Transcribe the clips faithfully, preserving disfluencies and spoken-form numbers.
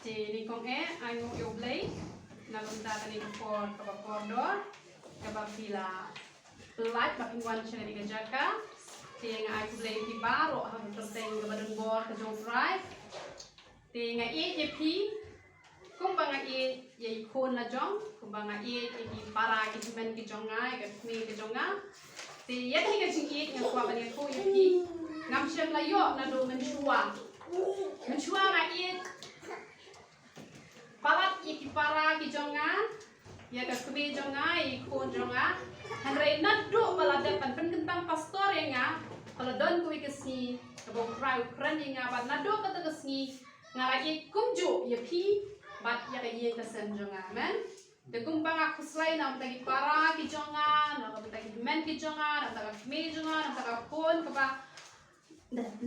Te nyngkong eh, ai nguh ïa U Blei na ka bynta kane ka por kaba kordor kaba phi la pynlait ba phin wan sha kane ka jaka. Te nga ai khublei ïa phi baroh ha ka kyrteng kaba donbor ka jong U Trai. Te nga ïeit ïa phi kumba nga ïeit ïa i khun la jong, kumba nga ïeit ïa ki para ki hynmen ki jong nga, ïa ka kmie ka jong nga. Te ïa kane ka jingïeit nga kwah ban ïathuh ïa phi. Ngam shym la ïoh naduh mynshuwa. Mynshuwa nga ïeit palat ïa ki para ki jong nga, ïa ka kmie jong nga, ïa i khun jong nga. Hynrei naduh ba la dep ban pynkyntang pastor ïa nga, ka la don kawei ka sngi kaba U Trai u kren ïa nga, bad naduh kata ka sngi nga la ïeit kumjuh ïa phi bad ïa ka ïing ka sem jong nga. Amen. Te kumba nga khuslai na ka bynta ki para ki jong nga, na ka bynta ki hynmen ki jong nga, na ka bynta ka kmie jong nga, na ka bynta ka khun kaba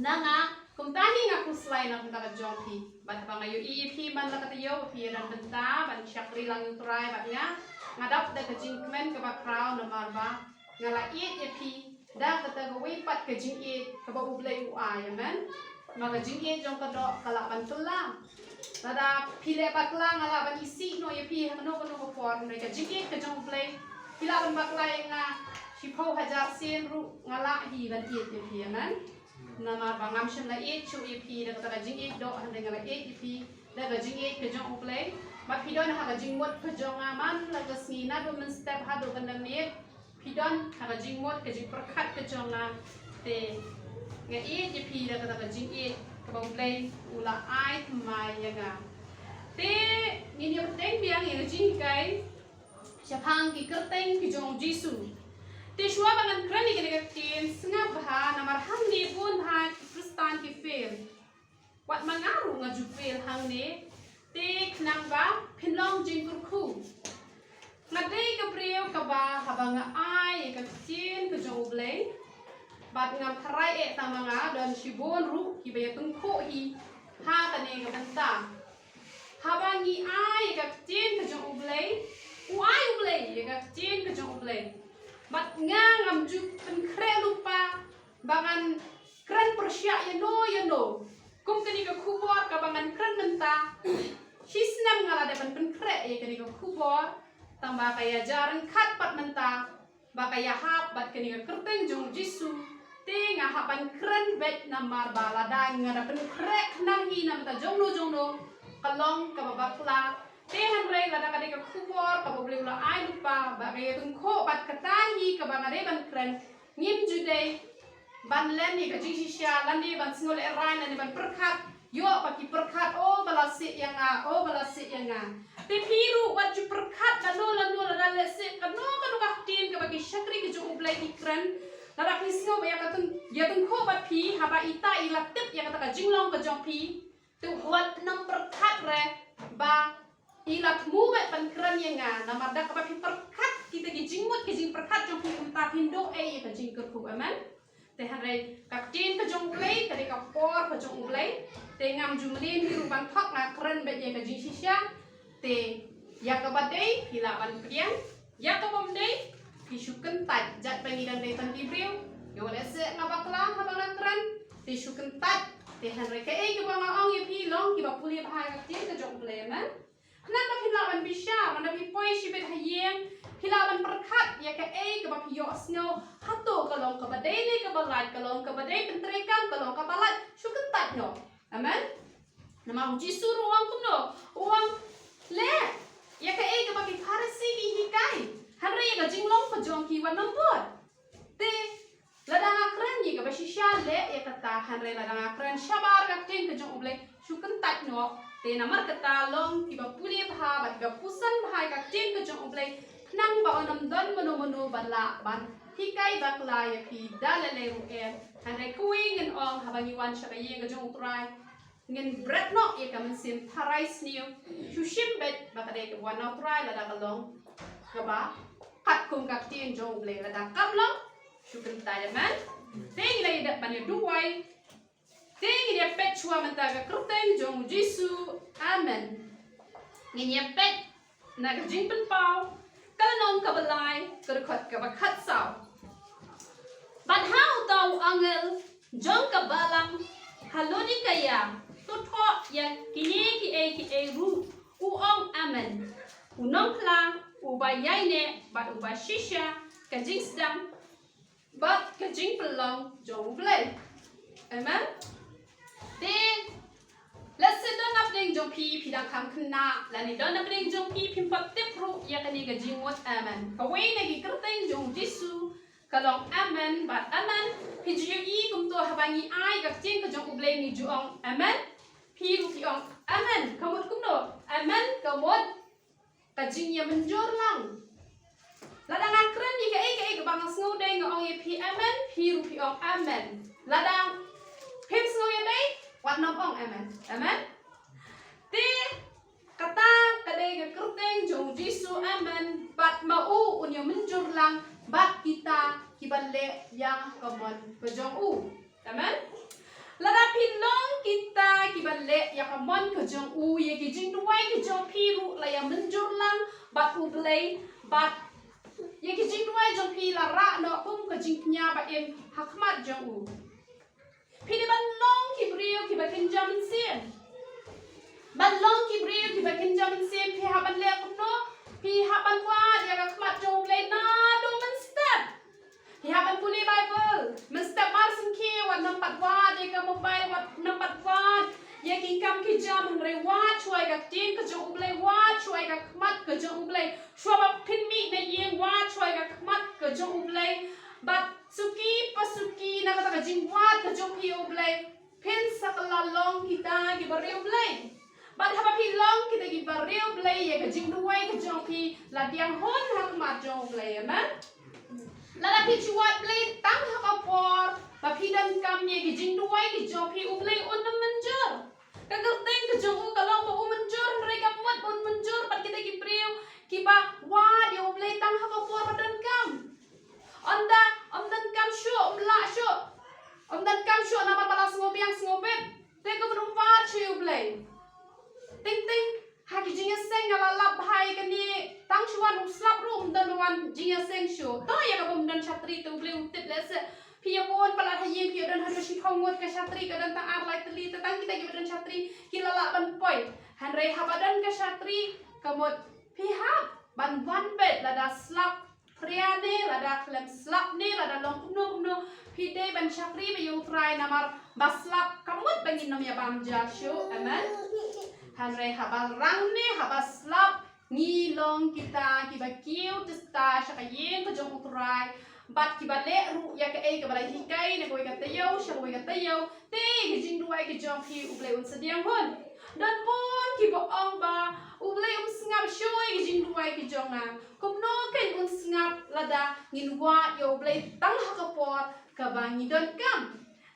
na nga, kumta hi nga khuslai na ka bynta ka jong phi. Bad haba nga ïohi ïa phi man la ka taïew ba phi ïadon bynta ban shakri lang ïa U Trai bad nga, nga dap da ka jingkmen kaba khraw namar ba nga la ïeit ïa phi da kata kawei pat ka jingïeit kaba U Blei u ai. Amen. Ma ka jingïeit jong ka doh ka lah ban kylla. Lada phi leh bakla nga lah ban isih noh ïa phi ha kano kano ka por, hynrei ka jingïeit ka jong U Blei, phi lah ban bakla ïa nga shiphew hajar sien ruh nga lah hi ban ïeit ïa phi. Amen. Namar ba ngam shym la ïeit shuh ïa phi da kata ka jingïeit doh, hynrei nga la ïeit ïa phi da ka jingïeit ka jong U Blei. Bad phi don ha ka jingmut ka jong nga man la ka sngi, naduh mynstep haduh ban da miet. Phi don ha ka jingmut ka jingpyrkhat ka jong nga. Te nga ïeit ïa phi da kata ka jingïeit kaba U Blei u la ai thymmai ïa nga. Te ngin ïa bteng biang ïa ka jinghikai shaphang ki kyrteng ki jong U Jisu. Te shuwa ba ngan kren ïa kane ka ktien, sngap bha namar hangne bun bha ki Khristan ki fail. Wat ma nga ruh nga ju fail hangne. Te khnang ba phin long jingkyrkhu. Nga dei ka briew kaba haba nga ai ïa ka ktien ka jong U Blei, bad ngam tharai eh tang ma nga, don shibun ruh kiba ïatyngkhuh hi ha kane ka bynta. Haba ngi ai ïa ka ktien ka jong U Blei, u ai U Blei ïa ka ktien ka jong U Blei. Bad nga ngam ju pynkhreh lypa ba ngan kren pyrshah ïano ïano. Kum kane ka khubor kaba ngan kren mynta, shi snem nga la dep ban pynkhreh ïa kane ka khubor, tang ba ka ïa ja ryngkat pat mynta ba ka ïa hap bad kane ka kyrteng jong U Jisu. Te nga hap ban kren beit namar ba lada nga da pynkhreh khnang hi na bynta jongno jongno, ka long kaba bakla. Te hynrei lada ka dei ka khubor kaba U Blei u la ai lypa ba ka ïatyngkhuh bad kata hi kaba nga dei ban kren, ngim ju dei ban len ïa ka jingshisha lane ban sngewlehrain lane ban pyrkhat. Ïoh ba ki pyrkhat, o ba la sih ïa nga, o ba la sih ïa nga. Te phi ruh wat ju pyrkhat lano lano lada lehse kano kano ka ktien kaba ki shakri ki jong U Blei ki kren, lada phi sngew ba ïa ka tyn-, ïatyngkhuh bad phi, haba ita i la tip ïa kata ka jinglong ka jong phi. Te wat nang pyrkhat re ba i la thmu beit ban kren ïa nga, namar da kaba phi pyrkhat kita ki jingmut ki jingpyrkhat jong phi, kumta phin duh ei ïa ka jingkyrkhu. Amen. Te hynrei ka ktien ka jong U Blei ka dei ka por ka jong U Blei. Te ngam ju mlien hi ruh ban thok, nga kren beit ïa ka jingshisha. Te ïa kaba dei phi lah ban pdiang, ïa kaba ym dei phi shu kyntait. Jait ba ngi dang dei tang ki briew, ïa lehse nga bakla haba nga kren, te shu kyntait. Te hynrei kaei kaba nga ong ïa phi, long kiba pule bha ïa ka ktien ka jong U Blei. Amen. Khnang ba phi lah ban bishar, lada phi poi shibit ha ïing, phi lah ban pyrkhat ïa kaei kaba phi ïohsngew, hato ka long kaba dei ne kaba lait, ka long kaba dei pyntreikam, ka long kaba lait, shu kyntait noh. Amen. Namar U Jisu ruh u ong kumno, u ong, leh ïa kaei kaba ki Pharisi ki hikai, hynrei ïa ka jinglong ka jong ki wat nym bud. Te lada nga kren ïa kaba shisha, leh ïa kata, hynrei lada nga kren shabar ka ktien ka jong U Blei, shu kyntait noh. Te namar kata long kiba pule bha bad kiba puson bha ïa ka ktien ka jong U Blei, khnang ba un ym don mano mano ba lah ban hikai bakla ïa phi da lei lei ruh em. Hynrei kawei ngan ong, haba ngi wan sha ka ïing ka jong U Trai, ngin bret noh ïa ka mynsiem tharai sniew. Shu shim beit ba ka dei kaba wan na U Trai lada ka long kaba katkum ka ktien jong U Blei, lada kam long, shu kyntait. Amen. Te ngi la ïa dep ban ïa duwai. Te ngin ïa peit shuwa mynta ka kyrteng jong U Jisu. Amen. Ngin ïa peit na ka Jingpynpaw, ka lynnong kaba lai, ka dkhot kaba khatsaw. Bad ha uta u angel jong ka balang ha Laodikaïa, to thoh ïa kine kiei kiei ruh, u ong amen. U nongphla, uba ïaineh bad uba shisha ka jingsdang bad ka jingpynlong jong U Blei. Amen. Te lehse don napdeng jong phi, phi dang kham khynnah, lane don napdeng jong phi phim pat tip ruh ïa kane ka jingmut amen. Kawei na ki kyrteng jong U Jisu ka long amen bad amen. Phi ju ïohi kumto, haba ngi ai ka ktien ka jong U Blei ngi ju ong amen. Phi ruh phi ong amen. Ka mut kumno? Amen ka mut ka jingïamynjur lang. Lada nga kren ïa kaei kaei kaba nga sngew dei, nga ong ïa phi amen, phi ruh phi ong amen. Lada phim sngew ïa dei, wat nym ong amen. Amen. Te kata ka dei ka kyrteng jong U Jisu, amen. Bad ma u un ïamynjur lang bad kita kiba leh ïa ka mon ka jong u. Amen. Lada phi long kita kiba leh ïa ka mon ka jong u, ïa ki jingduwai ki jong phi ruh la ïamynjur lang bad U Blei, bad ïa ki jingduwai jong phi la rah noh kum ka jingkñia ba im ha khmat jong u. Phi dei ban long ki briew kiba kynja mynsiem. Ban long ki briew kiba kynja mynsiem, phi hap ban leh kumno? Phi hap ban wad ïa ka khmat jong U Blei naduh mynstep. Phi hap ban pule Baibl mynstep mar sngewthuh, wat nym pat wad ïa ka mobile, wat nym pat wad ïa ki kam ki jam, hynrei wad shuwa ïa ka ktien ka jong U Blei, wad shuwa ïa ka khmat ka jong U Blei. Shuwa ba phin mih na ïing, wad shuwa ïa ka khmat ka jong U Blei. Bad suki pa suki na kata ka jingwad ka jong phi ïa U Blei, phin sa kylla long kita kiba riewblei. Bad haba phi long kita kiba riewblei, ïa ka jingduwai ka jong phi la diang hun ha khmat jong U Blei, amen. Lada phi ju wad Blei tang ha ka por ba phi donkam, ïa ki jingduwai ki jong phi U Blei un ym mynjur. Ka kyrteng ka jong u ka long ba u mynjur, hynrei ka mut un mynjur bad kita ki briew kiba wad ïa U Blei tang ha ka por ba donkam. Ynda ym donkam shuh, ym lah shuh. Ym donkam shuh namar ba la sngew biang sngew bit. Te ka mut ym wad shuh ïa U Blei. Teng teng ha ki jingïaseng nga la lap bha ïa kane, tang shu wan u slap ruh ym don wan jingïaseng shuh. To ïa kaba ym don shatri te U Blei u tip, lehse phi ïa bun palat ha ïing, phi ïa don haduh shiphew ngut, ka shatri ka don tang ar lai tylli, te tang kita kiba don shatri ki la lah ban poi. Hynrei haba don ka shatri ka mut phi hap ban wan beit, lada slap phria ne, lada khlem slap ne, lada long kumno kumno, phi dei ban shakri beit ïa U Trai, namar ba slap ka mut ba ngin nym ïa bam ja shuh, amen. Hynrei haba rang ne haba slap, ngi long kita kiba kiew tista sha ka ïing ka jong U Trai, bad kiba leh ruh ïa kaei kaba la hikai na kawei ka taïew sha kawei ka taïew. Te ïa ki jingduwai ki jong phi U Blei un sa diang hun. Don bun kiba ong ba U Blei um sngap shuh ïa ki jingduwai ki jong nga. Kumno kein un sngap lada ngin wad ïa U Blei tang ha ka por kaba ngi donkam?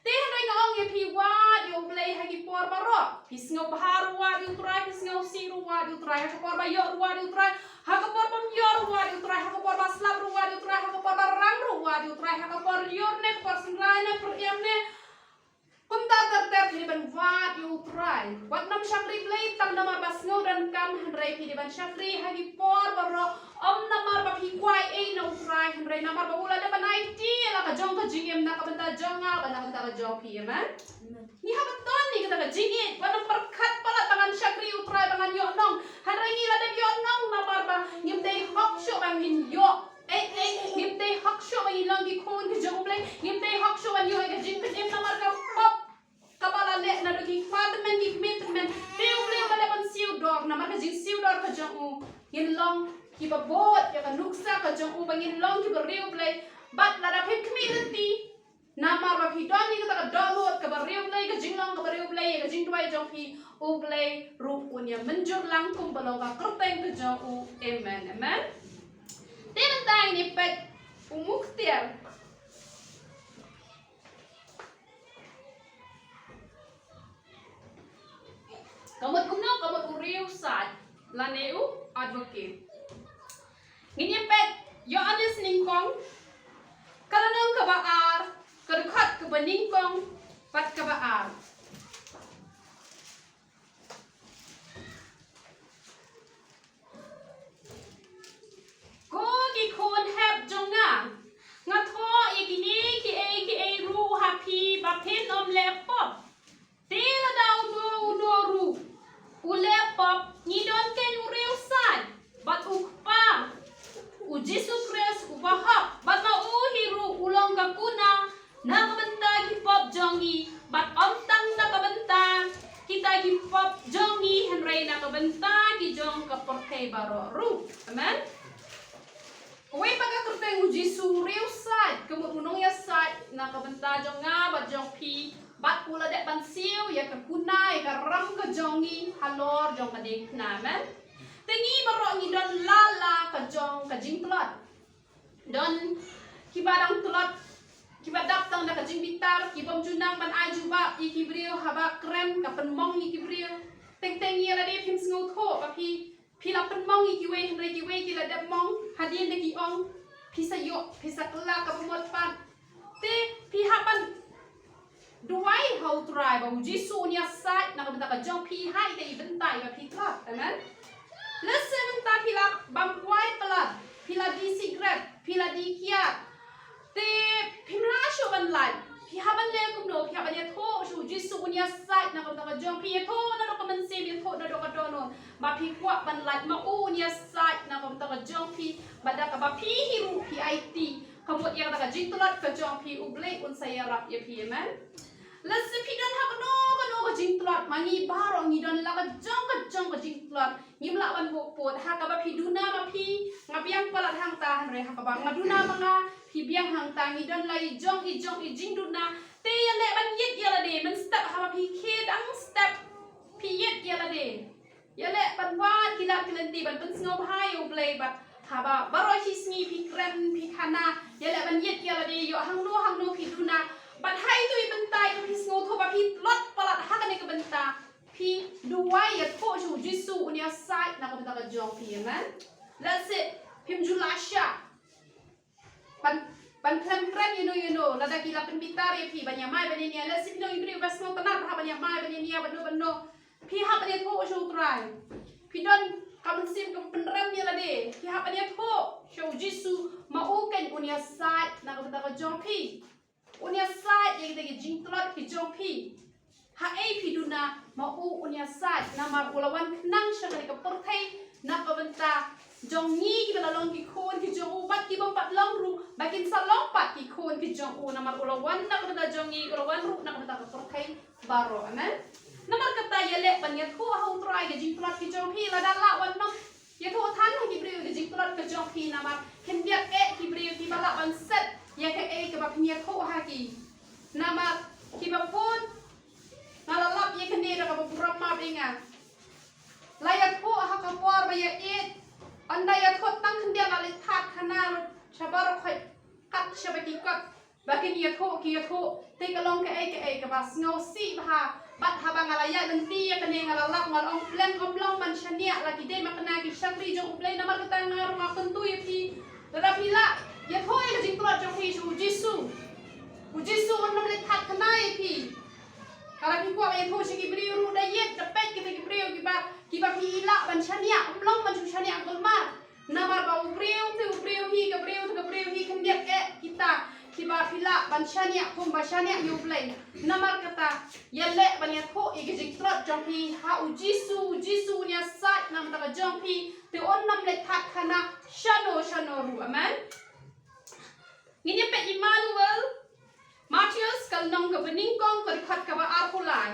Te hynrei nga ong ïa phi, wad ïa U Blei ha ki por baroh. Phi sngewbha ruh wad ïa U Trai, phi sngewsih ruh wad ïa U Trai, ha ka por ba ïoh ruh wad ïa U Trai, ha ka por bym ïoh ruh wad ïa U Trai, ha ka por ba slap ruh wad ïa U Trai, ha ka por ba rang ruh wad ïa U Trai, ha ka por lyiur ne ka por synrai ne pyrïem ne. Kumta ter ter phi dei ban wad ïa U Trai. Wat nym shakri Blei tang namar ba sngew donkam, hynrei phi dei ban shakri ha ki por baroh. Ym namar ba phi kwah ei na U Trai, hynrei namar ba u la dep ban aiti ïa la ka jong ka jingim na ka bynta jong nga bad na ka bynta ka jong phi, amen. Ngi hap ban don ïa kata ka jingïeit, wat nym pyrkhat palat ba ngan shakri U Trai ba ngan ïoh nong. Hynrei ngi la dep ïoh nong namar ba ngim dei hok shuh ba ngin ïoh. Ei, ei, ngim dei hok shuh ba ngin long ki khun ki jong U Blei. Ngim dei hok shuh ban ïoh ïa ka jingpynim namar ka pop kaba la leh naduh ki kpa tymmen, ki kmie tymmen. Te U Blei u la leh ban siew dor, namar ka jingsiew dor ka jong u ngin long kiba bud ïa ka nuksa ka jong u, ba ngin long kiba riewblei. Bad lada phim khmih lynti, namar ba phi don ïa kata ka dohnud kaba riewblei, ka jinglong kaba riewblei, ïa ka jingduwai jong phi, U Blei ruh un ïa mynjur lang kumba long ka kyrteng ka jong u. Amen, amen. Te mynta ngin ïa peit u muktiar. Ka mut kumno? Ka mut u riewsaid lane u advocate. Ngin ïa peit Ïoannis nyngkong, ka lynnong kaba ar, ka dkhot kaba nyngkong bad kaba ar. Ko ki khun hep jong nga, nga thoh ïa kine kiei kiei ruh ha phi ba phin ym leh pop. Te lada uno uno ruh u leh na ka bynta ki jong ka pyrthei baroh ruh. Amen. Kawei pat ka kyrteng u Jisu riewsaid, ka mut u nongïasaid na ka bynta jong nga bad jong phi, bad u la dep ban siew ïa ka kuna ïa ka ram ka jong ngi halor jong ka diengphna. Amen. Te ngi baroh ngi don la la ka jong ka jingtlot. Don kiba dang tlot, kiba dap tang da ka jingbitar, ki bym ju nang ban ai jubab ïa ki briew haba kren, ka pynmong ïa ki briew. Teng teng ïa lade phim sngewthuh ba phi, phi la pynmong ïa kiwei, hynrei kiwei ki la dep mong hadien da ki ong, phi sa ïoh, phi sa kylla kaba mut pat. Te phi hap ban duwai ha u Trai ba u Jisu un ïasaid na ka bynta ka jong phi ha ita i bynta iba phi tlot. Amen. Lehse mynta phi la bam kwai palat, phi la die sikret, phi la die kiad. Te phim lah shuh ban lait. Phi hap ban leh kumno, phi hap ban ïathuh sha u Jisu un ïasaid na ka bynta ka jong phi, ïathuh naduh ka mynsiem, ïathuh naduh ka dohnud. Ba phi kwah ban lait ma u un ïasaid na ka bynta ka jong phi, ba da kaba phi hi ruh phi aiti. Ka mut ïa kata ka jingtlot ka jong phi, U Blei un sa ïarap ïa phi. Amen. Lehse phi don ha kano kano ka jingtlot, ma ngi baroh ngi don la ka jong ka jong ka jingtlot. Ngim lah ban buh pud, ha kaba phi duna ma phi, nga biang palat hangta, hynrei ha kaba nga duna ma nga, phi biang hangta, ngi don la i jong i jong i jingduna. Te ïaleh ban ïit ïa lade, mynstep haba phi khie dang step, phi ïit ïa lade. Ïaleh ban wad ki lad ki lynti ban pynsngewbha ïa U Blei bad haba baroh shi sngi phi kren phi khana. Ïaleh ban ïit ïa lade ïoh hangno hangno phi duna. Bad ha itu i bynta ïa phi sngewthuh ba phi tlot palat ha kane ka bynta. Phi duwai ïathuh sha u Jisu un ïasaid na ka bynta ka jong phi, amen. Lehse phim ju lah shah ban, ban khlem kren ïano ïano, lada ki la pynbitar ïa phi ban ïamai ban ïania, lehse phi long i briew ba sngewtynnat ha ban ïamai ban ïania bad no bad no. Phi hap ban ïathuh sha u Trai. Phi don ka mynsiem ka pynrem ïa lade, phi hap ban ïathuh sha u Jisu, ma u keiñ un ïasaid na ka bynta ka jong phi. Un ïasaid ïa kita ki jingtlot ki jong phi. Haei phi duna, ma u un ïasaid, namar u la wan khnang sha kane ka pyrthei na ka bynta jong ngi kiba la long ki khun ki jong u, bad ki bym pat long ruh ba kin sa long pat ki khun ki jong u, namar u la wan na ka bynta jong ngi, u la wan ruh na ka bynta ka pyrthei baroh. Amen. Namar kata ïaleh ban ïathuh ha u Trai ki jingtlot ki jong phi, lada lah wan nong ïathuh than ha ki briew ki jingtlot ka jong phi, namar khyndiat eh ki briew kiba lah ban set ïa kaei kaba phin ïathuh ha ki. Namar kiba bun, nga la lap ïa kane da kaba burom map ïa nga. La ïathuh ha ka por ba ïa ïeit, ynda ïathuh tang khyndiat la leit thad khana lut sha baroh khoit kat sha ba ki kot. Ba kin ïathuh ki ïathuh, te ka long kaei kaei kaba sngewsih bha. Bad haba nga la ïaid lynti ïa kane nga la lap, nga la ong pleng, ym long ban shaniah la ki dei ma kane ki shakri jong U Blei. Namar kata nga ruh nga kyntu ïa phi, lada phi lah ïathuh ïa ka jingtlot jong phi sha u Jisu, u Jisu un ym leit thad khana ïa phi. Lada phi kwah ban ïathuh sha ki briew ruh, da ïeit da peit kita ki briew kiba, kiba phi lah ban shaniah, ym long ban shu shaniah kulmar. Namar ba u briew te u briew hi, ka briew te ka briew hi, khyndiat eh kita kiba phi lah ban shaniah kumba shaniah ïa U Blei. Namar kata ïaleh ban ïathuh ïa ka jingtlot jong phi ha u Jisu, u Jisu un ïasaid na ka bynta ka jong phi, te un ym leit thad khana shano shano ruh. Amen. Ngin ïa peit Immanuel, Mathaios ka lynnong kaba nyngkong, ka dkhot kaba arphew lai.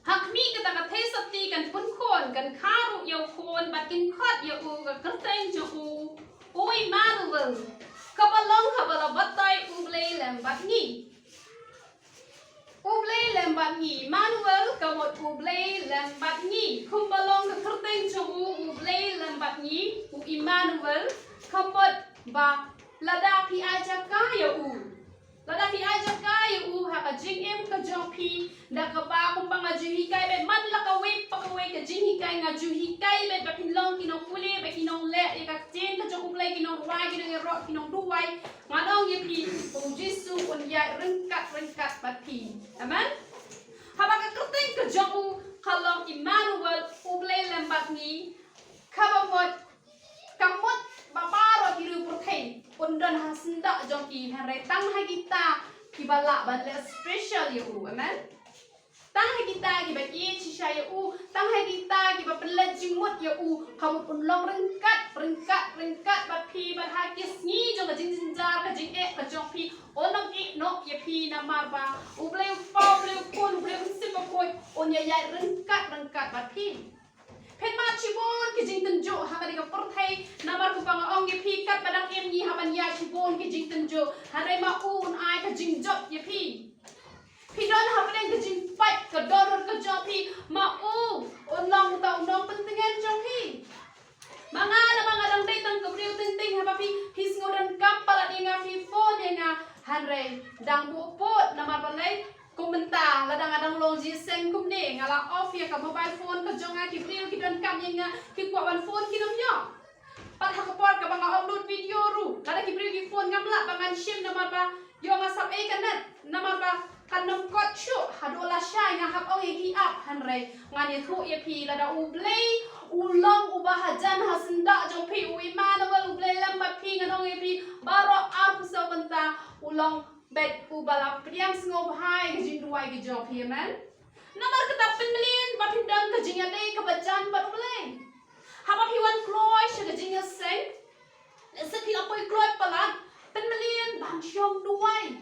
Ha khmih kata ka theisotti kan pynkhun, kan kha ruh ïa u khun bad kin khot ïa u ka kyrteng jong u, u Immanuel, kaba long haba la batai U Blei lem bad ngi. U Blei lem bad ngi, Immanuel, ka mut U Blei lem bad ngi. Kumba long ka kyrteng jong u, U Blei lem bad ngi, u Immanuel, ka mut ba lada phi ai jaka ïa u, lada phi ai jaka ïa u ha ka jingim ka jong phi, da kaba kumba nga ju hikai beit man la kawei pa kawei ka jinghikai, nga ju hikai beit ba phin long ki nongpule, ba ki nongleh ïa ka ktien ka jong U Blei, ki nongrwai, ki nongïaroh, ki nongduwai. Nga ong ïa phi, u Jisu un ïaid ryngkat ryngkat bad phi. Amen. Haba ka kyrteng ka jong u ka long Immanuel, U Blei lem bad ngi, kaba mut, ka mut ba baroh ki riew pyrthei un don ha syndah jong ki, hynrei tang ha kita kiba lah ban leh special ïa u. Amen. Tang ha kita kiba ïeit shisha ïa u, tang ha kita kiba Pynlait jingmut ïa u, ka mut un long ryngkat, ryngkat, ryngkat bad phi bad ha ki sngi jong ka jingjynjar ka jingeh ka jong phi, un ym ïeh noh ïa phi namar ba U Blei u Kpa, U Blei u Khun, U Blei u Mynsiem Bakhuid un ïaid ryngkat, ryngkat bad phi. Phin mad shibun ki jingtynjuh ha kane ka pyrthei namar kumba nga ong ïa phi katba dang im ngi hap ban ïaid shibun ki jingtynjuh. Hynrei ma u un ai ka jingjop ïa phi. Phi don hapdeng ka jingpait ka dohnud ka jong phi, ma u un long uta u nongpyntngen jong phi. Ma nga namar nga dang dei tang ka briew teng teng, haba phi, phi sngewdonkam palat ïa nga, phi phone ïa nga. Hynrei dang buh pud namar balei? Kum mynta lada nga dang long jingïaseng kumne, nga la off ïa ka mobile phone ka jong nga, ki briew ki donkam ïa nga, ki kwah ban phone kin ym ïoh. Pat ha ka por kaba nga upload video ruh, lada ki briew ki phone ngam lah ba ngan shim namar ba ïoh nga sap ei ka net, namar ba kan ym kot shuh. Haduh lashai nga hap ong ïa ki ap. Hynrei ngan ïathuh ïa phi, lada U Blei u long uba hajan ha syndah jong phi, u Immanuel, U Blei lem bad phi, ngan ong ïa phi, baroh arphew saw kynta u long bad uba la pdiang sngewbha ïa ka jingduwai ka jong phi. Amen. Namar kata pynmlien ba phin don ka jingïadei kaba jan bad U Blei. Haba phi wan kloi sha ka jingïaseng, lehse phi la poi kloi palat, pynmlien ban shong duwai.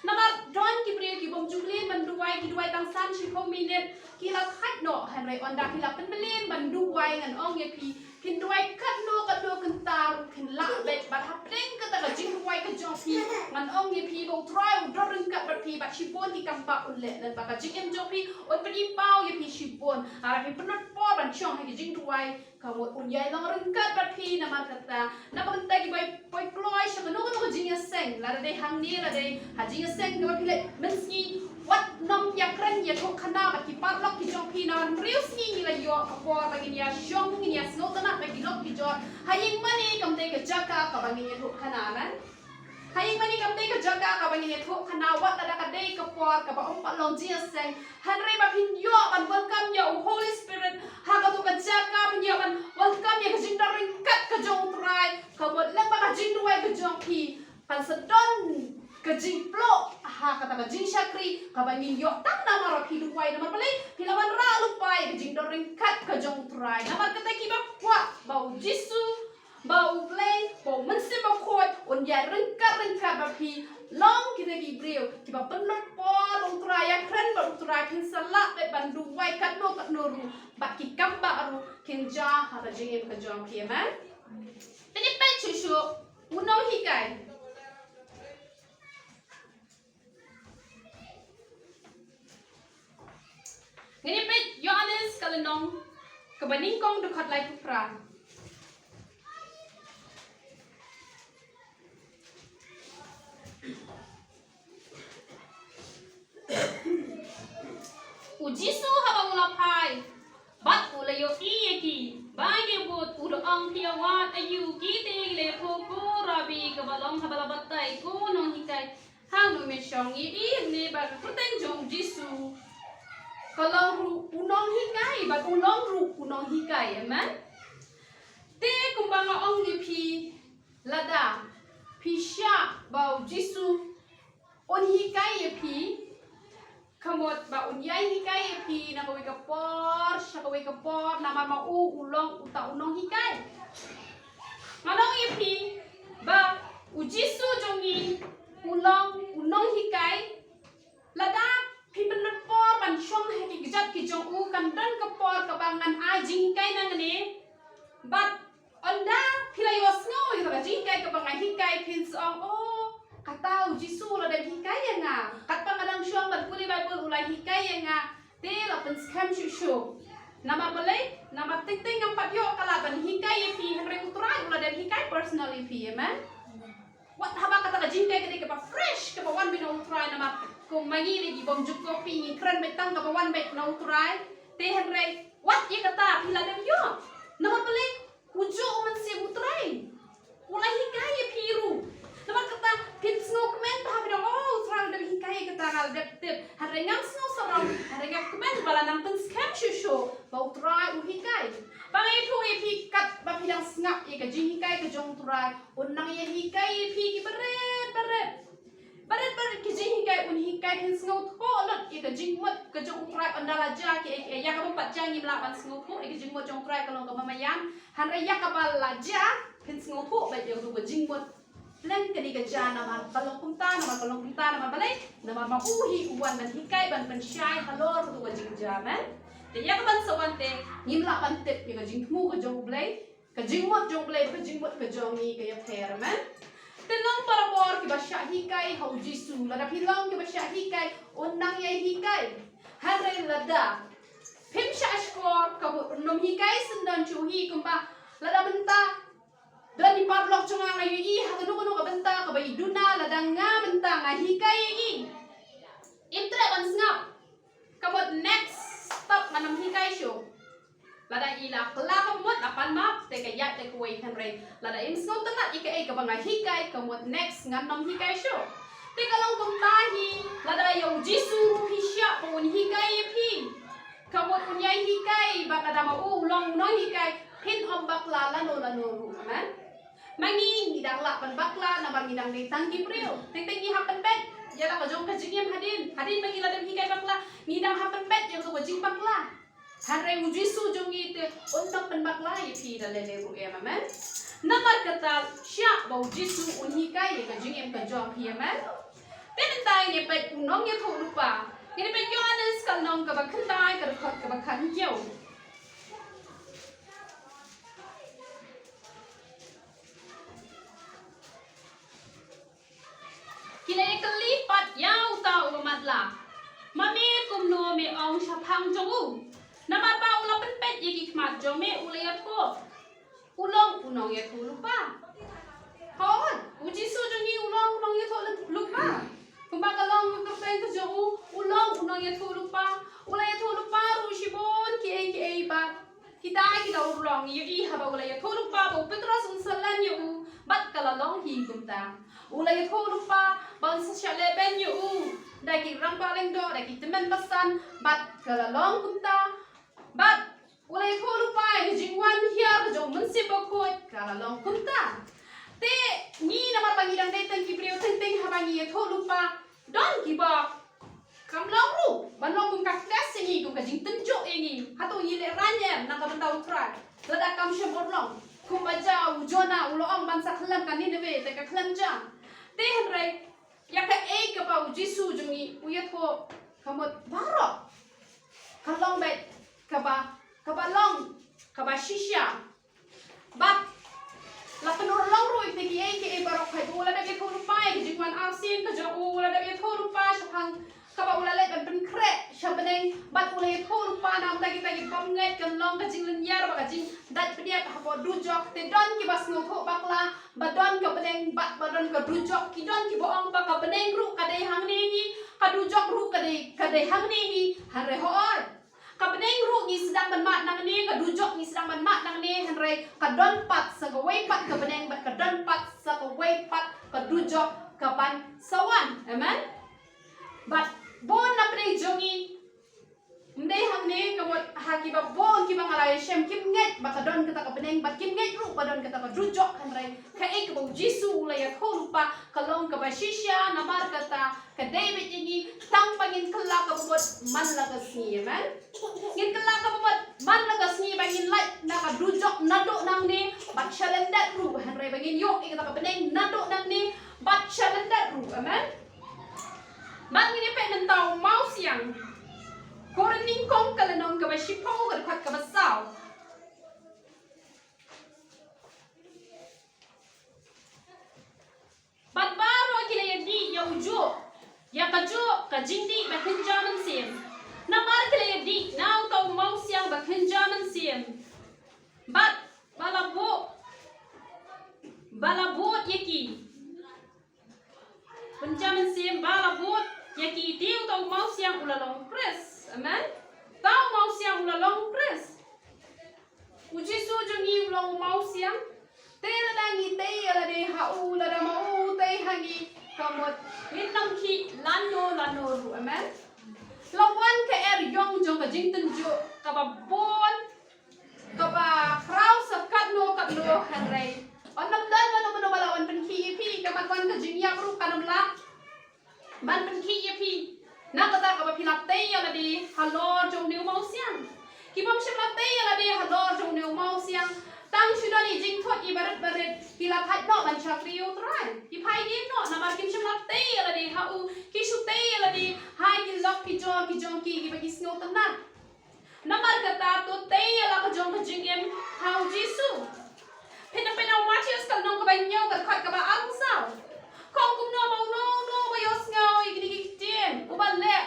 Namar don ki briew ki bym ju mlien ban duwai, ki duwai tang san shiphew minit ki la thait noh. Hynrei ynda phi la pynmlien ban duwai, ngan ong ïa phi, phin duwai katno katno kynta ruh phin lah beit. Bad hapdeng kata ka jingduwai ka jong phi, ngan ong ïa phi ba U Trai u don ryngkat bad phi, bad shibun ki kam ba un leh, namar ba ka jingim jong phi un pyni paw ïa phi shibun. Haba phi pynlut por ban shong ha ki jingduwai, ka mut un ïai long ryngkat bad phi. Namar kata, na ka bynta kiba poi kloi sha kano kano ka jingïaseng, lada dei hangne, lada dei ha jingïaseng kaba phi leit mynsngi, wat nym ïakren ïathuh khana bad ki paralok ki jong phi. Namar hynriew sngi ngi la ïoh ka por ba ngin ïa shong, ngin ïa sngewtynnat bad ki lok ki jor. Ha ïing mane kam dei ka jaka kaba ngin ïathuh khana, amen. Ha ïing mane kam dei ka jaka kaba ngin ïathuh khana. Wat lada ka dei ka por kaba ym pat long jingïaseng, hynrei ba phin ïoh ban welcome ïa u Holy Spirit ha kato ka jaka, phin ïoh ban welcome ïa ka jingdon ryngkat ka jong U Trai. Ka mut lem bad ka jingduwai ka jong phi, kan sa don ka jingpluh ha kata ka jingshakri kaba ngin ïoh tang namar ba phi duwai. Namar balei? Phi la wanrah lypa ïa ka jingdon ryngkat ka jong U Trai. Namar kata kiba kwah ba U Jisu, ba U Blei, ba U Mynsiem Bakhuid un ïai ryngkat ryngkat bad phi, long kita ki briew kiba pynlut por ba U Trai, ïakren bad U Trai, phin sa lah beit ban duwai katno katno ruh, bad ki kam ba ruh kin jia ha ka jingim ka jong phi. Amen. Te ngin peit shuh shuh u nonghikai. Ngin ïa peit Ïoannis ka lynnong kaba nyngkong, dkhot laiphew phra. U Jisu haba u la phai bad u la ïohi ïa ki ba ki bud, u la ong, phi ïa wad aïu? Kita ki la ïathuh, ko Rabbi, kaba long haba la batai ko nonghikai, hangno me shong? Ïa i hangne ba ka kyrteng jong u Jisu ka long ruh u nonghikai bad u long ruh u nonghikai. Amen. Te kumba nga ong ïa phi, lada phi shah ba u Jisu un hikai ïa phi, ka mut ba un ïai hikai ïa phi na kawei ka por sha kawei ka por, namar ma u u long uta u nonghikai. Nga ong ïa phi ba u Jisu jong ngi u long u nonghikai. Lada phi pynlut por ban shong ha ki kjat ki jong u, kan don ka por kaba ngan ai jinghikai nangne. Bad ynda phi la ïohsngew ïa ka jinghikai kaba nga hikai, phin sa ong, oh, kata u Jisu u la dep hikai ïa nga. Katba nga dang shong ban pule Baibl u la hikai ïa nga. Te la pynskhem shuh shuh. Namar balei? Namar teng teng ngam pat ïoh ka lad ban hikai ïa phi, hynrei u Trai u la dep hikai personal ïa phi. Amen. Wat haba kata ka jinghikai ka dei kaba fresh, kaba wan beit na u Trai, namar kum ma ngi lei ki bym ju copy, ngi kren beit tang kaba wan beit na u Trai. Te hynrei wat ïa kata phi la dep ïoh. Namar balei? U juh u Mynsiem u Trai u la hikai ïa phi ruh. Namar kata phin sngewkmen ba haba phi ong, oh, u Trai u la dep hikai ïa kata, nga la dep tip. Hynrei ngam sngew sarong, hynrei nga kmen ba la nang pynskhem shuh shuh ba u Trai u hikai. Ba nga ïathuh ïa phi, katba phi dang sngap ïa ka jinghikai ka jong u Trai, un nang ïa hikai ïa phi ki barit barit. Barit barit ki jinghikai un hikai, phin sngewthuh lut ïa ka jingmut ka jong U Trai, ynda la jia kiei kiei. Ïa kaba pat jia ngim lah ban sngewthuh ïa ka jingmut jong U Trai ka long kaba maïan. Hynrei ïa kaba la jia phin sngewthuh beit ïa ka jingmut. Lem kane ka jia namar ka long kumta, namar ka long kumta, namar balei? Namar ma u hi u wan ban hikai, ban pynshai halor katu ka jingjia, amen. Te ïa ka ban sa wan te ngim lah ban tip ïa ka jingthmu ka jong U Blei, ka jingmut jong U Blei, ka jingmut ka jong ngi ka ïapher, amen. Te long barabor kiba shah hikai ha U Jisu, lada phi long kiba shah hikai, un nang ïai hikai. Hynrei lada phim shah shkor, ka mut un nym hikai syndon shuh hi, kumba lada mynta don i paralok jong nga, nga ïohi ha kano kano ka bynta kaba i duna, lada nga mynta nga hikai ïa i, im treh ban sngap. Ka mut next stop ngan nym hikai shuh. Lada i la kylla ka mut, la pan map, te ka ïaid te kawei, hynrei lada im sngewtynnat ïa kaei kaba nga hikai, ka mut next ngan nym hikai shuh. Te ka long kumta hi lada ïa U Jisu ruh phi shah ba un hikai ïa phi. Ka mut un ïai hikai, bad lada ma u u long u nonghikai, phin ym bakla lano lano ruh, amen. Ma ngi, ngi dang lah ban bakla namar ngi dang dei tang ki briew. Teng teng ngi hap pynbeit ïa la ka jong ka jingim hadien. Hadien ba ngi la dep hikai bakla, ngi dang hap pynbeit ïa la ka jingbakla. Hynrei U Jisu jong ngi te un nang pynbakla ïa phi da lei lei ruh em, amen. Namar kata shah ba U Jisu un hikai ïa ka jingim ka jong phi, amen. Te mynta ngin ïa peit u nongïathuhlypa. Ngin ïa peit Ïoannis ka lynnong kaba khyndai, ka dkhot kaba khathynñiew. Ki la ïakylli pat ïa uta uba matlah, ma me kumno me ong shaphang jong u? Namar ba u la pynpeit ïa ki khmat jong me, u la ïathuh u long u nongïathuhlypa. Hooid, U Jisu jong ngi u long u nongïathuhlypa. Kumba ka long ka kyrteng ka jong u, u long u nongïathuhlypa. U la ïathuhlypa ruh shibun kiei kiei bad kita kita urlong. Ïohi haba u la ïathuhlypa ba u Petros un sa len ïa u, bad ka la long hi kumta. U la ïathuhlypa ba un sa shah lehbeiñ ïa u da ki rangbah lyngdoh, da ki tymmen basan, bad ka la long kumta. Bad u la ïathuhlypa ïa ka jingwan hiar ka jong U Mynsiem Bakhuid, ka la long kumta. Te ngi namar ba ngi dang dei tang ki briew, teng teng haba ngi ïathuhlypa, don kiba kam long ruh ban long kum ka test ïa ngi, kum ka jingtynjuh ïa ngi. Hato ngi lehraiñ em na ka bynta U Trai? Lada kam shym urlong, kumba jia u Jonah, u la ong ban sa khlem ka Nineveh, te ka khlem jia. Te hynrei ïa kaei kaba U Jisu jong ngi u ïathuh, ka mut baroh ka long beit kaba, kaba long kaba shisha. Bad la pynurlong ruh ïa kiei kiei baroh, haba u la dep ïathuhlypa ïa ka jingwan arsien ka jong u, u la dep ïathuhlypa shaphang kaba u la leit ban pynkhreh sha bneng, bad u la ïathuhlypa na ka bynta kita ki bymngeit, kan long ka jinglynñiar bad ka jingdait bniat hapoh dujok. Te don kiba sngewthuh bakla ba don ka bneng bad ba don ka dujok. Ki don kiba ong ba ka bneng ruh ka dei hangne hi, ka dujok ruh ka dei, ka dei hangne hi. Hynrei hooid, ka bneng ruh ngi sdang ban mad nangne, ka dujok ngi sdang ban mad nangne, hynrei ka don pat sa kawei pat ka bneng bad ka don pat sa kawei pat ka dujok kaban sa wan. Amen. Bad bun na pdeng jong ngi, ym dei hangne, ka mut ha kiba bun kiba nga la ïashem kim ngeit ba ka don kata ka bneng bad kim ngeit ruh ba don kata ka dujok, hynrei kaei kaba U Jisu u la ïathuhlypa ka long kaba shisha. Namar kata ka dei beit ïa ngi tang ba ngin kylla kaba mut man la ka sngi. Amen. Ngin kylla kaba mut man la ka sngi ba ngin lait na ka dujok naduh nangne bad sha lyndet ruh, hynrei ba ngin ïoh ïa kata ka bneng naduh nangne bad sha lyndet ruh. Amen. Bad ngin ïa peit mynta u mawsiang. Korinth nyngkong ka lynnong kaba shiphew, ka dkhot kaba saw. Bad baroh ki la ïadih ïa u juh, ïa ka juh ka jingdih ba kynja mynsiem. Namar ki la ïadih na uta u mawsiang ba kynja mynsiem. Bad ba la bud, ba la bud ïa ki. Kynja mynsiem ba la bud ïa ki, te uta u mawsiang u la long Khrist. Amen. Uta u mawsiang u la long Khrist. U Jisu jong ngi u long u mawsiang. Te lada ngi tei ïa lade ha u, lada ma u tei ha ngi, ka mut ngin ym khih lano lano ruh. Amen. La wan ka eriong jong ka jingtynjuh kaba bun, kaba khraw sa katno katno, hynrei ym don mano mano ba lah ban pynkhih ïa phi. Ka mat wan ka jingïap ruh kan ym lah. Tang shu don i jingthut i barit barit, ki la thait noh ban shakri ïa U Trai. Ki phaidien noh namar kim shym la tei ïa lade ha u, ki shu tei ïa lade ha ki lok ki jor ki jong ki kiba ki sngewtynnat. Namar kata to tei ïa la ka jong ka jingim ha U Jisu. Phin ïa peit na u Mathaios ka lynnong kaba hynñiew ka dkhot kaba arphew saw. Ong kumno ba uno uno uba ïohsngew ïa kine ki ktien, uba leh,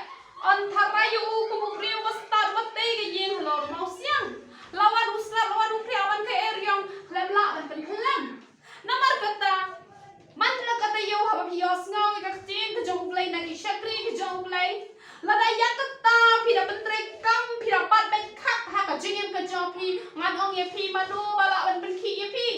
yn tharai ïa u kum u briew ba stad ba tei ka ïing halor u mawsiang. La wan u slap, la wan u phriah, wan ka eriong, khlem lah ban pynkhlem. Namar kata, man la kata ïa u haba phi ïohsngew ïa ka ktien ka jong U Blei na ki shakri ka jong U Blei. Lada ïa kata phi da pyntreikam, phi da bat beit khap ha ka jingim ka jong phi, ngan ong ïa phi mano ba lah ban pynkhih ïa phi.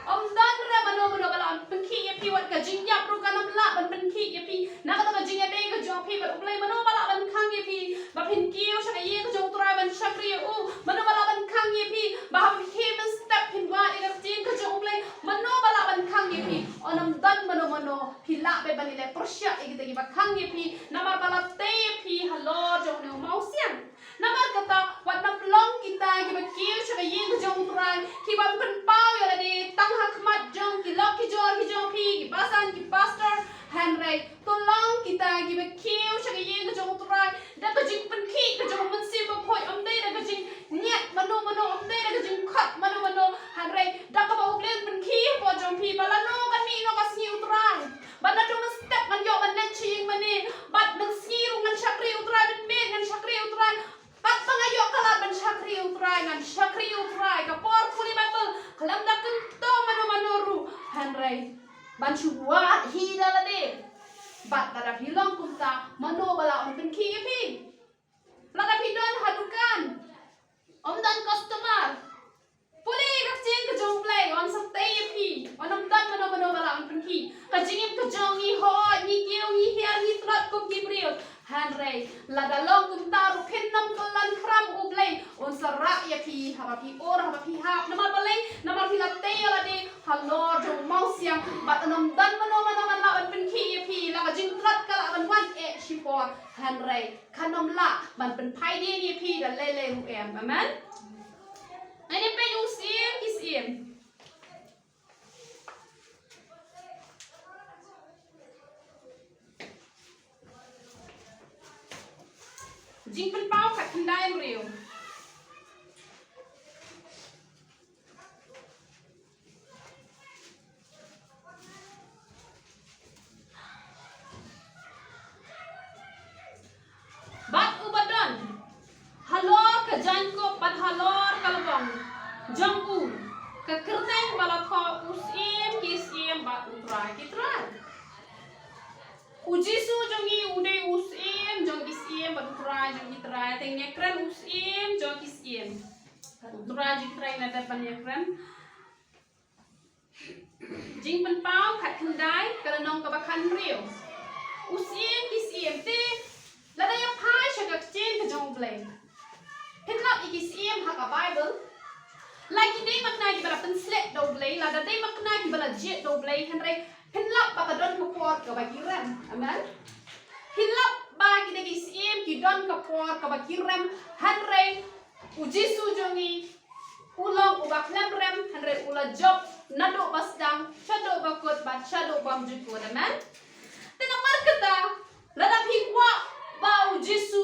Ym don re mano mano ba lah ban pynkhih ïa phi, wat ka jingïap ruh kan ym lah ban pynkhih ïa phi. Na kata ka jingïadei ka jong phi bad U Blei, mano ba lah ban khang ïa phi ba phin kiew sha ka ïing ka jong U Trai ban shakri ïa u? Mano ba lah ban khang ïa phi ba haba phi khie mynstep phin wad ïa ka ktien ka jong U Blei? Mano ba lah ban khang ïa phi? Ym don mano mano, phi lah beit ban ïaleh pyrshah ïa kita kiba khang ïa phi, namar ba la tei ïa phi halor jong une u mawsiang. Namar kata, wat nang long kita kiba kiew sha ka ïing ka jong U Trai, kiban pynpaw ïa lade tang ha khmat jong ki lok ki jor ki jong phi, ki basan, ki pastor, hynrei to long kita kiba kiew sha ka ïing ka jong U Trai da ka jingpynkhih ka jong U Mynsiem Bakhuid, ym dei da ka jingïap mano mano, ym dei da ka jingkhot mano mano, hynrei da kaba U Blei un pynkhih hapoh jong phi ba lano kan mih noh ka sngi U Trai. Bad naduh mynstep ngan ïoh ban leit sha ïing mane, bad mynsngi ruh ngan shakri U Trai, mynmiet ngan shakri U Trai. Katba nga ïoh ka lad ban shakri U Trai, ngan shakri U Trai. Ka por pule Baibl, khlem da kyntu mano mano ruh, hynrei ban shu wad hi da lade. Bad lada phi long kumta, mano ba lah ban pynkhih ïa phi? Lada phi don ha dukan, ym don customer, pule ka ktien ka jong U Blei, yn sa tei ïa phi. Ym don mano mano ba lah ban pynkhih. Ka jingim ka jong ngi, hooid ngi kiew, ngi hiar, ngi tlot kum ki briew. Hynrei lada long kumta ruh, phin nym kyllon khram, U Blei un sa rah ïa phi haba phi ur, haba phi hap. Namar balei? Namar phi la tei ïa lade halor jong u mawsiang. Bad ym don mano mano ban lah ban pynkhih ïa phi. La ka jingtlot ka lah ban wan eh shipor, hynrei kan ym lah ban pynphaidien ïa phi da lei lei ruh em. Amen. Ngin ïa peit u Syiem ki syiem. Jingpynpaw khatkhyndai hynriew. Bad uba don halor ka jaiñkup bad halor ka lybong jong u, ka kyrteng ba la thoh U Syiem ki syiem bad U Trai ki trai. U Jisu jong ngi u dei U Syiem jong ki syiem bad U Trai jong ki trai. Te ngin ïakren U Syiem jong ki syiem bad U Trai jong ki trai, na dep ban ïakren. Jingpynpaw khatkhyndai, ka lynnong kaba khathynriew. U Syiem ki syiem. Te lada ïa phai sha ka ktien ka jong U Blei, phin lap ïa ki syiem ha ka Baibl, la ki dei ma kane kiba la pynsleh da U Blei, lada dei ma kane kiba la jied da U Blei, hynrei phin lap ba ka don ka por kaba ki rem. Amen. Phin lap ba kine ki syiem ki don ka por kaba ki rem, hynrei U Jisu jong ngi u long uba khlem rem, hynrei u la jop naduh ba sdang shaduh ba kut bad shaduh bymjukut kut. Amen. Te namar kata, lada phi kwah ba U Jisu,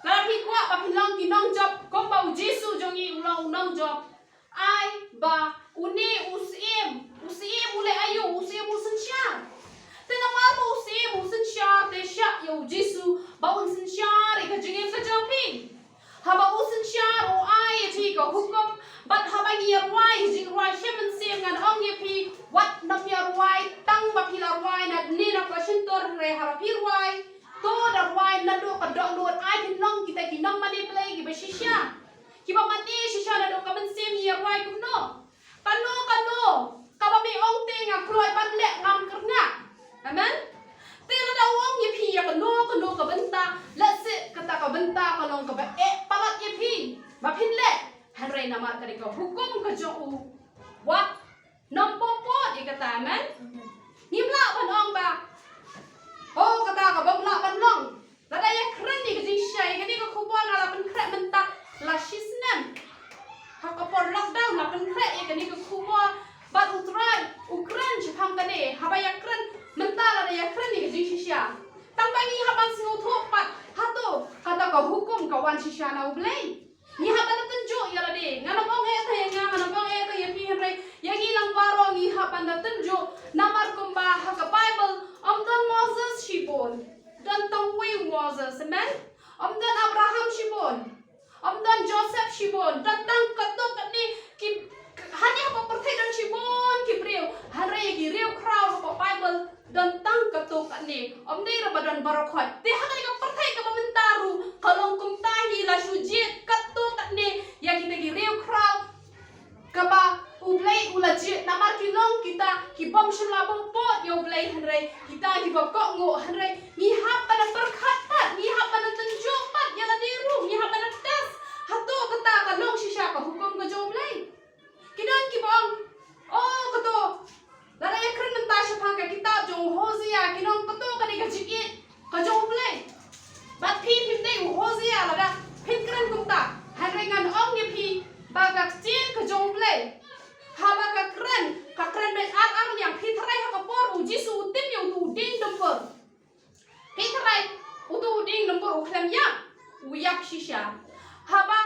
lada phi kwah ba phin long ki nongjop kumba U Jisu jong ngi u long u nongjop, ai ba une u syiem, u syiem u leh aïu? U syiem u synshar. Te namar ba u syiem u synshar, te shah ïa U Jisu ba un synshar ïa ka jingim ka jong phi. Haba u synshar u ai ïa phi ka hukum, bad haba ngi ïa rwai jingrwai sha mynsiem, ngan ong ïa phi, wat nym ïa rwai tang ba phi la rwai na dne na ka shyntur, hynrei haba phi rwai, to da rwai naduh ka dohnud. Ai phin long kita ki nongmane Blei kiba shisha, kiba mane shisha naduh ka mynsiem. Ngi ïa rwai kumno? Kano kano kaba me ong te nga kloi ban leh, ngam kyrngah. Amen. Te lada u ong ïa phi ïa kano kano ka bynta, lehse kata ka bynta ka long kaba eh palat ïa phi ba phin leh, hynrei namar ka dei ka hukum ka jong u, wat nym pynpoi ïa kata. Amen. Ngim lah ban ong ba, oh, kata ka bym lah ban long. Lada ïa kren ïa ka jingshai, kane ka khubor nga la pynkhreh mynta la shisnem. Ha ka por lockdown la pyn Haba ïakren mynta lada ïakren ïa ka jingshisha, tang ba ngi hap ban sngewthuh pat hato kata ka hukum ka wan shisha na U Blei. Ngi hap ban da tynjuh ïa lade. Ngan ym ong eh tang ïa nga, ngan ym ong eh tang ïa phi, hynrei ïa ngi lang baroh ngi hap ban da tynjuh. Namar kumba ha ka Baibl ym don Moses shibun. Don tang uwei u Moses, amen. Ym don Abraham shibun. Ym don Joseph shibun. Don tang katto katne ki, hangne ha ka pyrthei don shibun ki briew. Hynrei ïa ki riewkhraw ha ka Baibl don tang katto katne. Ym dei ruh ba don baroh khoit. Te ha kane ka pyrthei kaba mynta ruh ka long kumta hi, la shu jied katto katne ïa kita ki riewkhraw kaba U Blei u la jied, namar ki long kita ki bym shym la bym pud ïa U Blei, hynrei kita kiba kohnguh. Hynrei ngi hap ban da pyrkhat pat, ngi hap ban da tynjuh pat ïa lade ruh, ngi hap ban da test hato kata ka long shisha ka hukum ka jong U Blei. Ki don kiba ong, oh, kato, lada ïakren mynta shaphang ka kitab jong u Hosea, kin ong kato ka dei ka jingïeit ka jong U Blei. Bad phi phim dei u Hosea lada phin kren kumta. Hynrei ngan ong ïa phi ba ka ktien ka jong U Blei, haba ka kren, ka kren beit ar ar liang. Phi tharai ha ka por u Jisu u tim ïa uto u dieng dymbur, phi tharai uto u dieng dymbur u khlem ïap? U ïap shisha. Haba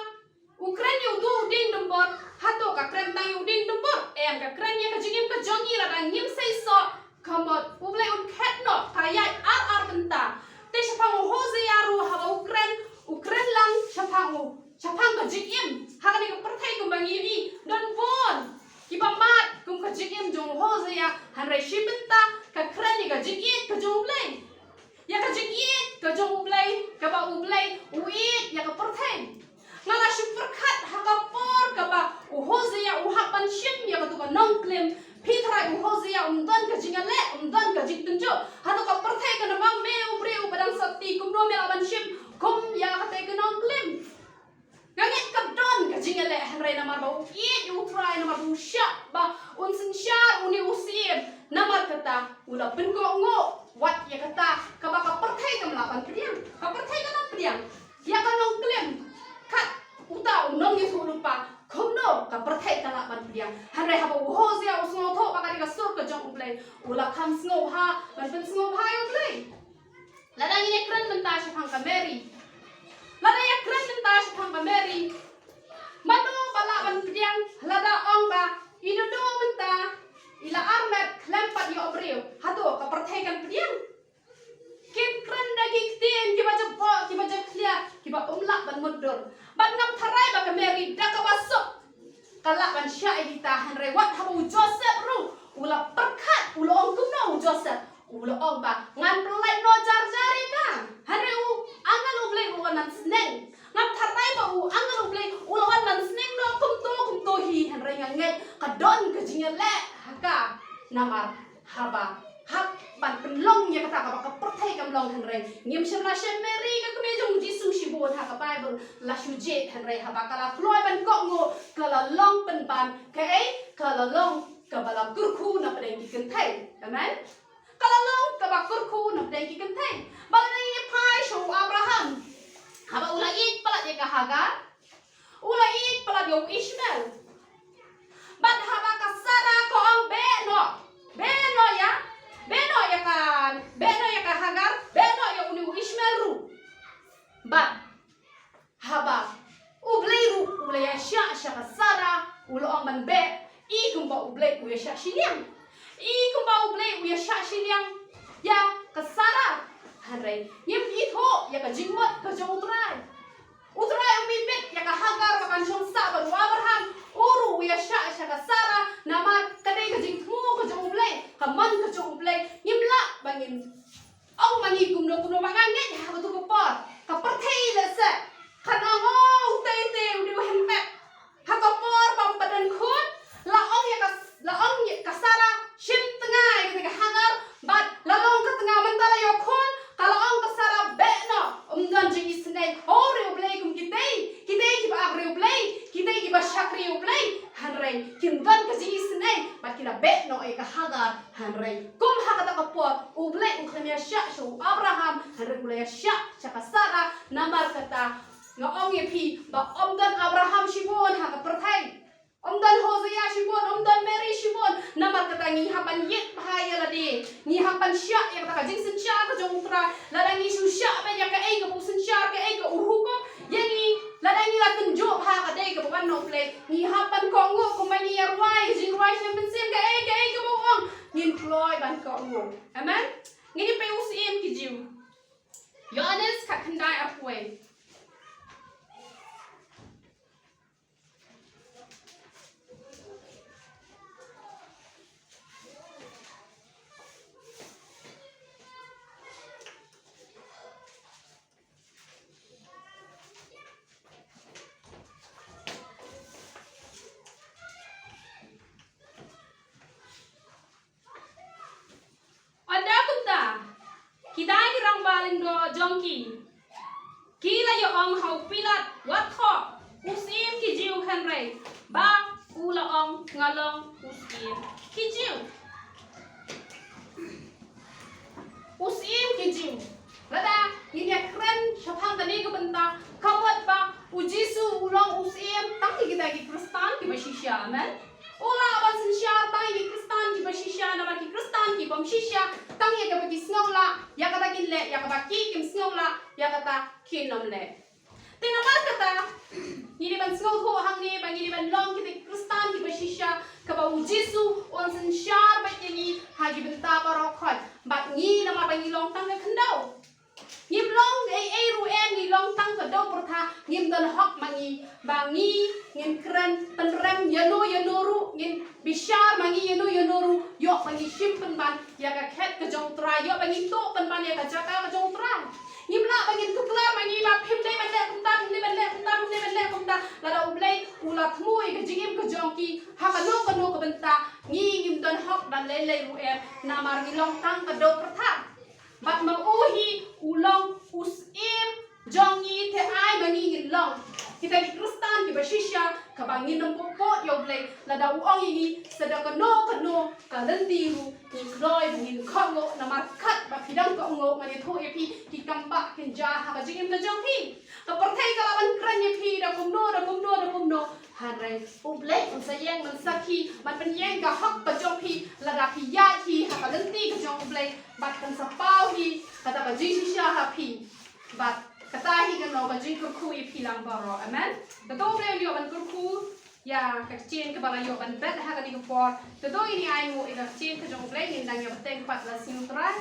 u kren ïa uto u dieng dymbur, hato ka kren tang ïa u dieng dymbur? Em, ka kren ïa ka jingim ka jong ngi lada ngim sei soh, ka mut U Blei un khet noh, ka ïaid ar ar bynta. Te shaphang u Hosea ruh haba u kren, u kren lang shaphang u, shaphang ka jingim ha kane ka pyrthei kumba ngi ïohi. Don bun kiba mad kum ka jingim jong u Hosea, hynrei shi bynta ka kren ïa ka jingïeit ka jong U Blei. Ïa ka jingïeit ka jong U Blei, kaba U Blei u ïeit ïa ka pyrthei. Nga la shu pyrkhat ha ka por kaba u Hosea u hap ban shim ïa kato ka nongklim. Phi tharai u Hosea um don ka jingïaleh, um don ka jingtynjuh? Hato ka pyrthei kan ong me u briew ba dang sati, kumno me lah ban shim kum ïa kata ka nongklim? Nga ngeit ka don ka jingïaleh, hynrei namar ba u ïeit ïa U Trai, namar ba u shah ba un synshar une u syiem, namar kata u la pynkohnguh wat ïa kata kaba ka pyrthei kam lah ban pdiang. Ka pyrthei ka lah pdiang ïa ka nongklim, kat uta u nongïathuhlypa, kumno ka pyrthei ka lah ban pdiang? Hynrei haba u Hosea u sngewthuh ba ka dei ka sur ka jong U Blei, u la kham sngewbha ban pynsngewbha ïa U Blei. Lada ngin ïakren mynta shaphang ka Mary. Lada ïakren mynta shaphang ka Mary, mano ba lah ban pdiang lada ong ba i Dudu mynta i la armet khlem pat ïoh briew? Hato ka pyrthei kan pdiang? Kin kren da ki ktien kiba jaboh, kiba jakhlia, kiba ym lah ban mutdur. Bad ngam tharai ba ka Mary da kaba suk ka lah ban shah ïa kita, hynrei wat haba u Joseph ruh u la pyrkhat, u la ong kumno u Joseph? U la ong ba ngan pynlait noh jar jar ïa ka. Hynrei u angel U Blei u la wan ban sneng. Ngam tharai ba u angel U Blei u la wan ban sneng noh kumto kumto hi, hynrei nga ngeit ka don ka jingïaleh ha ka. Namar haba hap ban pynlong ïa kata kaba ka pyrthei kam long, hynrei ngim shym la shem Mary ka kmie jong u Jisu shibun ha ka Baibl, la shu jied, hynrei haba ka la kloi ban kohnguh ka la long pynban kaei? Ka la long kaba la kyrkhu na pdeng ki kynthei. Amen. Ka la long kaba kyrkhu na pdeng ki kynthei. Ba lada ngin ïa phai sha u Abraham, haba u la ïeit palat ïa ka Hagar, u la ïeit palat ïa u Ishmael. Bad haba ka Sara ka ong beh noh, beh noh ïa, beh noh ïa ka, beh noh ïa ka Hagar, beh noh ïa une u Ishmael ruh. Bad haba U Blei ruh u la ïashah sha ka Sara, u la ong ban beh, i kumba U Blei u ïashah shiliang. I kumba U Blei u ïashah shiliang ïa ka Sara. Hynrei ngim ithuh ïa ka jingmut ka jong U Trai. U Trai um ibit ïa ka Hagar ba kan shong sah bad u Abraham, u ruh u ïashah sha ka Sara, namar ka dei ka jingthmu ka jong U Blei, ka mon ka jong U Blei. Ngim lah ba ngin ong ma ngi kumno kumno, ma nga ngeit ha katu ka por ka pyrthei lehse kan ong, oh, utei te u dei u hynpep. Ha ka por ba ym pat don khun, la ong ïa ka, la ong ïa ka Sara, shim tnga ïa kata ka Hagar, bad la long ka tnga, mynta la ïoh khun, ka la ong ka Sara beh noh, ym don jingisynei. Oh, riewblei kum kitei, kitei kiba ak riewblei, kitei kiba shakri U Blei, hynrei kim don ka jingisynei bad ki la beh noh ïa ka Hagar. Hynrei kum ha kata ka por U Blei u khlem ïashah sha u Abraham, hynrei u la ïashah sha ka Sara. Namar kata nga ong ïa phi ba ym don Abraham shibun ha ka pyrthei, ym don Hosea shibun, ym don Mary shibun. Namar Lada ngi hap ban ïit bha ïa lade, ngi hap ban shah ïa kata ka jingsynshar ka jong U Trai. Lada ngi shu shah beit ïa kaei kaba u synshar, kaei ka u hukum ïa ngi, lada ngi la tynjuh bha ka dei kaba wan na U Blei, ngi hap ban kohnguh kumba ngi ïa rwai jingrwai sha mynsiem, kaei kaei kaba u ong, ngin kloi ban kohnguh. Amen. Ngin ïa peit u syiem ki Jiw. Ïoannis khatkhyndai arphew wei. Ynda kumta, kita ki rangbah lyngdoh jong ki, ki la ïa ong ha u Pilat, wat thoh u syiem ki Jiw, hynrei ba u la ong, nga long u syiem ki Jiw. U syiem ki Jiw. Lada ngin ïa kren shaphang kane ka bynta, ka mut ba u Jisu u long u syiem tang ïa kita ki Khristan kiba shisha. Amen. U lah ban synshar tang ïa ki Khristan kiba shisha, namar ki Khristan ki bym shisha, tang ïa kaba ki sngew lah, ïa kata kin leh, ïa kaba ki kim sngew lah, ïa kata kin ym leh. Te namar kata, ngi dei ban sngewthuh hangne ba ngi dei ban long kita ki Khristan kiba shisha, kaba u Jisu un synshar beit ïa ngi ha ki bynta baroh khoit. Bad ngi, namar ba ngi long tang ka khyndew, ngim long ei ei ruh em, ngi long tang ka dewpyrtha, ngim don hok ma ngi ba ngi ngin kren pynrem ïano ïano ruh, ngin bishar ma ngi ïano ïano ruh, ïoh ba ngi shim pynban ïa ka khet ka jong U Trai, ïoh ba ngin tuh pynban ïa ka jaka ka jong U Trai. Ngim lah ba ngin tuklar ma ngi ba phim dei ban leh kumta, phim dei ban leh kumta, phim dei ban leh kumta. Lada U Blei u la thmu ïa ka jingim ka jong ki ha kano kano ka bynta, ngi ngim don hok ban leh lei ruh em, namar ngi long tang ka dewpyrtha. Bad ma u hi u long u syiem jong ngi, te ai ba ngi ngin long kita ki Khristan kiba shisha, kaba ngin ym puput ïa U Blei lada u ong ïa ngi sa da kano kano ka lynti ruh, ngi kloi ba ngin kohnguh, namar katba phi dang kohnguh, ngan ïathuh ïa phi, ki kam ba kin jia ha ka jingim ka jong phi. Ka pyrthei ka lah ban kren ïa phi da kumno da kumno da kumno, hynrei U Blei un sa ïeng ban sakhi, ban pynïeng ka hok ka jong phi lada phi ïaid hi ha ka lynti ka jong U Blei, bad kan sa paw hi kata ka jingshisha ha phi. Bad kata hi kan long ka jingkyrkhu ïa phi lang baroh. Amen. Te to U Blei un ïoh ban kyrkhu ïa ka ktien kaba la ïoh ban bet ha kane ka por. Te to ngin ïa ainguh ïa ka ktien ka jong U Blei, ngin dang ïa bteng pat la sngi U Trai.